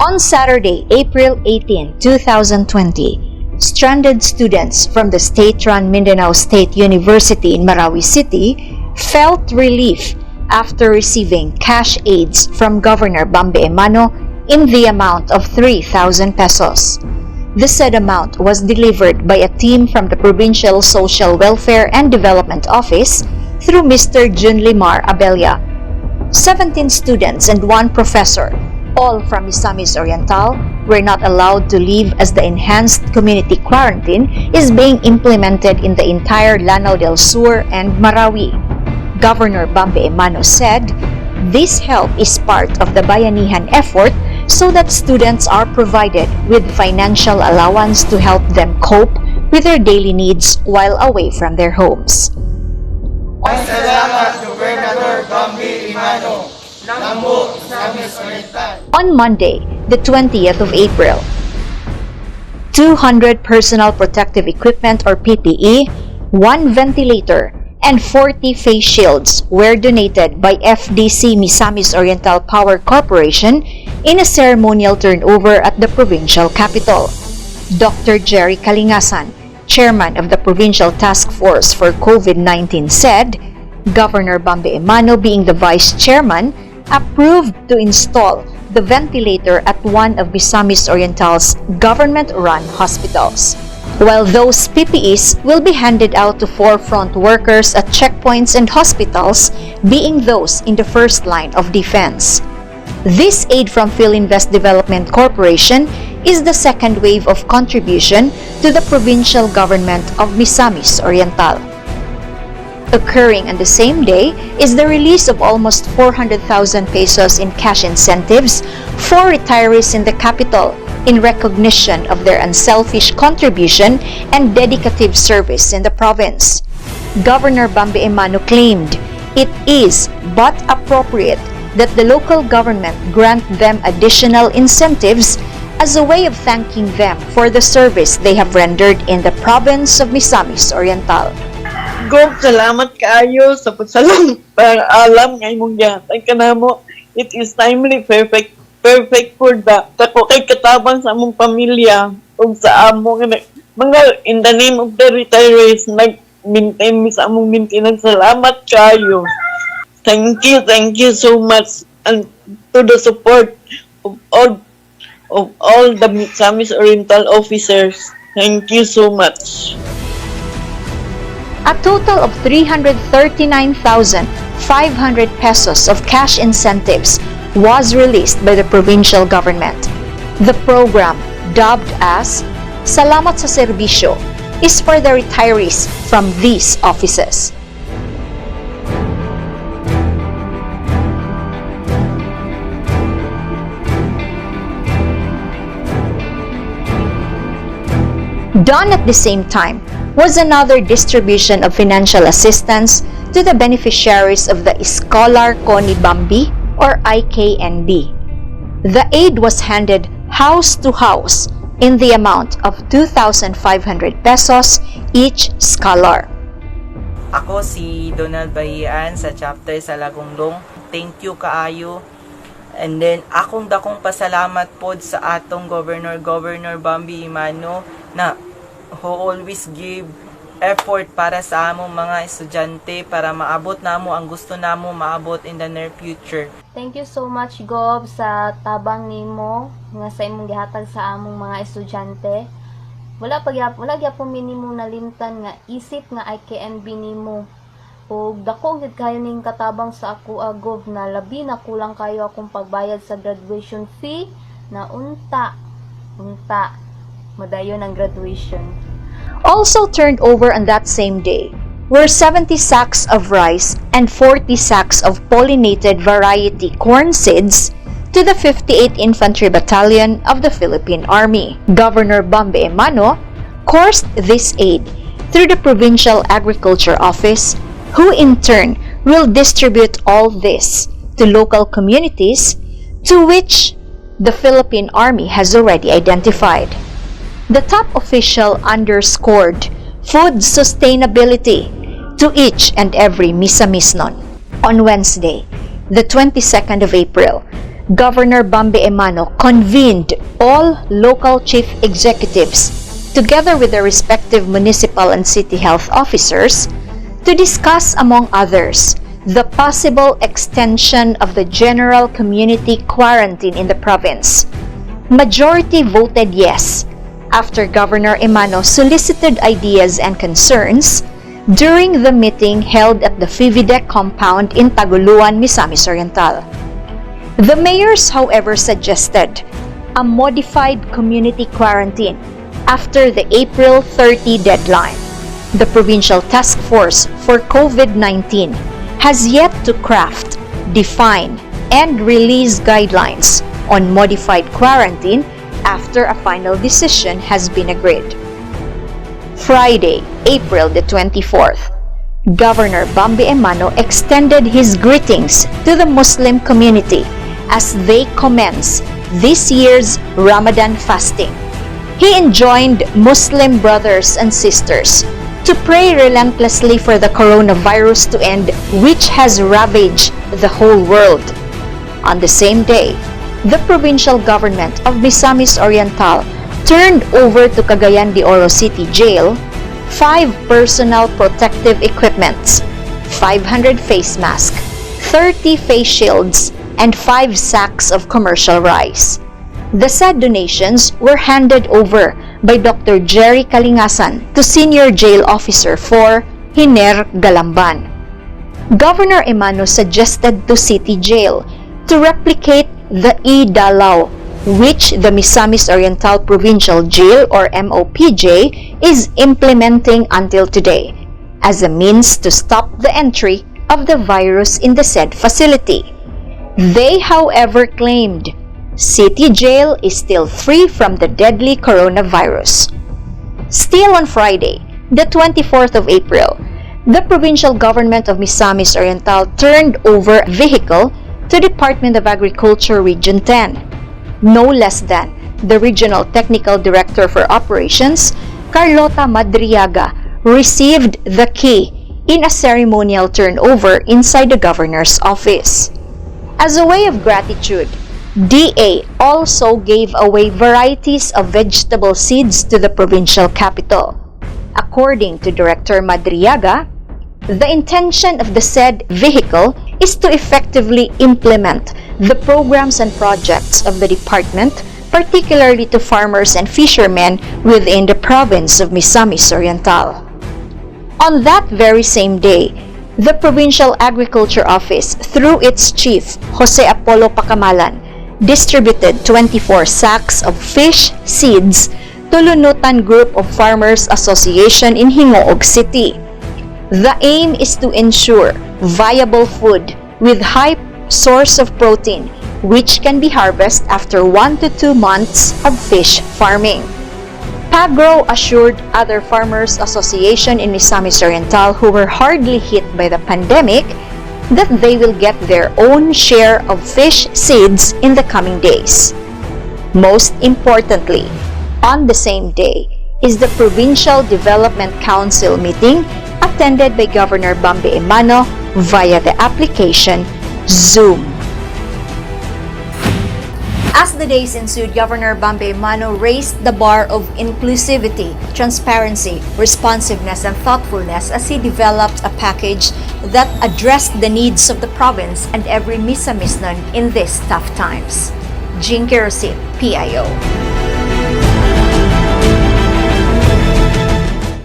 On Saturday, April 18, 2020, stranded students from the state-run Mindanao State University in Marawi City felt relief after receiving cash aids from Governor GYVBE in the amount of 3,000 pesos. The said amount was delivered by a team from the Provincial Social Welfare and Development Office through Mr. Junlimar Abella. 17 students and 1 professor, all from Misamis Oriental, were not allowed to leave as the enhanced community quarantine is being implemented in the entire Lanao del Sur and Marawi. Governor GYVBE said, this help is part of the Bayanihan effort so that students are provided with financial allowance to help them cope with their daily needs while away from their homes. Salamat, Governor GYVBE On Monday, the 20th of April, 200 personal protective equipment or PPE, 1 ventilator, and 40 face shields were donated by FDC Misamis Oriental Power Corporation in a ceremonial turnover at the provincial capital. Dr. Jerry Kalingasan, chairman of the Provincial Task Force for COVID-19, said, Governor GYVBE being the vice chairman, approved to install the ventilator at one of Misamis Oriental's government-run hospitals, while those PPEs will be handed out to forefront workers at checkpoints and hospitals, being those in the first line of defense. This aid from Philinvest Development Corporation is the second wave of contribution to the provincial government of Misamis Oriental. Occurring on the same day is the release of almost 400,000 pesos in cash incentives for retirees in the capital in recognition of their unselfish contribution and dedicative service in the province. Governor GYVBE claimed it is but appropriate that the local government grant them additional incentives as a way of thanking them for the service they have rendered in the province of Misamis Oriental. Gob, salamat kaayo sa pagsalam para alam nga imong gihatag kanamo. It is timely, perfect for the tako kay katabang sa among pamilya ug sa among mga in the name of the retirees nag-maintain mi sa among maintenance. Salamat kaayo. Thank you so much and to the support of all the Misamis Oriental officers. Thank you so much. A total of 339,500 pesos of cash incentives was released by the provincial government. The program, dubbed as Salamat sa Serbisyo, is for the retirees from these offices. Done at the same time was another distribution of financial assistance to the beneficiaries of the Scholar Koni Bambi or IKNB. The aid was handed house to house in the amount of 2,500 pesos each scholar. Ako si Donald Bahian sa chapter sa Lagonglong. Thank you kaayo. And then akong dakong pasalamat pod sa atong Governor GYVBE na who always give effort para sa among mga estudyante para maabot namo ang gusto namo maabot in the near future. Thank you so much, Gob, sa tabang nimo nga sa imong gihatag sa among mga estudyante. Wala gyapon minimo nalimtan nga isip nga IKNB nimo. Ug dako gid kayo ning katabang sa ako, Gob, na labi na kulang kayo akong pagbayad sa graduation fee na unta madayon ang graduation. Also turned over on that same day were 70 sacks of rice and 40 sacks of pollinated variety corn seeds to the 58th Infantry Battalion of the Philippine Army. Governor GYVBE coursed this aid through the Provincial Agriculture Office, who in turn will distribute all this to local communities to which the Philippine Army has already identified. The top official underscored food sustainability to each and every Misamisnon. On Wednesday, the 22nd of April, Governor GYVBE convened all local chief executives together with their respective municipal and city health officers to discuss, among others, the possible extension of the general community quarantine in the province. Majority voted yes after Governor Emano solicited ideas and concerns during the meeting held at the FIVIDEC compound in Taguluan, Misamis Oriental. The mayors, however, suggested a modified community quarantine after the April 30 deadline. The Provincial Task Force for COVID-19 has yet to craft, define, and release guidelines on modified quarantine after a final decision has been agreed. Friday, April the 24th, Governor GYVBE extended his greetings to the Muslim community as they commence this year's Ramadan fasting. He enjoined Muslim brothers and sisters to pray relentlessly for the coronavirus to end, which has ravaged the whole world. On the same day, the provincial government of Misamis Oriental turned over to Cagayan de Oro City Jail 5 personal protective equipments, 500 face masks, 30 face shields, and 5 sacks of commercial rice. The said donations were handed over by Dr. Jerry Kalingasan to Senior Jail Officer for Hiner Galamban. Governor Emano suggested to City Jail to replicate the E-Dalaw, which the Misamis Oriental Provincial Jail or MOPJ is implementing until today as a means to stop the entry of the virus in the said facility. They, however, claimed City Jail is still free from the deadly coronavirus. Still on Friday, the 24th of April, the provincial government of Misamis Oriental turned over a vehicle to Department of Agriculture Region 10. No less than the Regional Technical Director for Operations, Carlota Madriaga, received the key in a ceremonial turnover inside the governor's office. As a way of gratitude, DA also gave away varieties of vegetable seeds to the provincial capital. According to Director Madriaga, the intention of the said vehicle is to effectively implement the programs and projects of the department, particularly to farmers and fishermen within the province of Misamis Oriental. On that very same day, the Provincial Agriculture Office, through its chief, Jose Apollo Pacamalan, distributed 24 sacks of fish seeds to Lunutan Group of Farmers Association in Hingoog City. The aim is to ensure viable food with high source of protein, which can be harvested after 1 to 2 months of fish farming. Pagro assured other farmers association in Misamis Oriental who were hardly hit by the pandemic that they will get their own share of fish seeds in the coming days. Most importantly, on the same day is the Provincial Development Council meeting attended by Governor GYVBE via the application Zoom. As the days ensued, Governor GYVBE raised the bar of inclusivity, transparency, responsiveness, and thoughtfulness as he developed a package that addressed the needs of the province and every Misamisnon in these tough times. Jinky Rosit, PIO.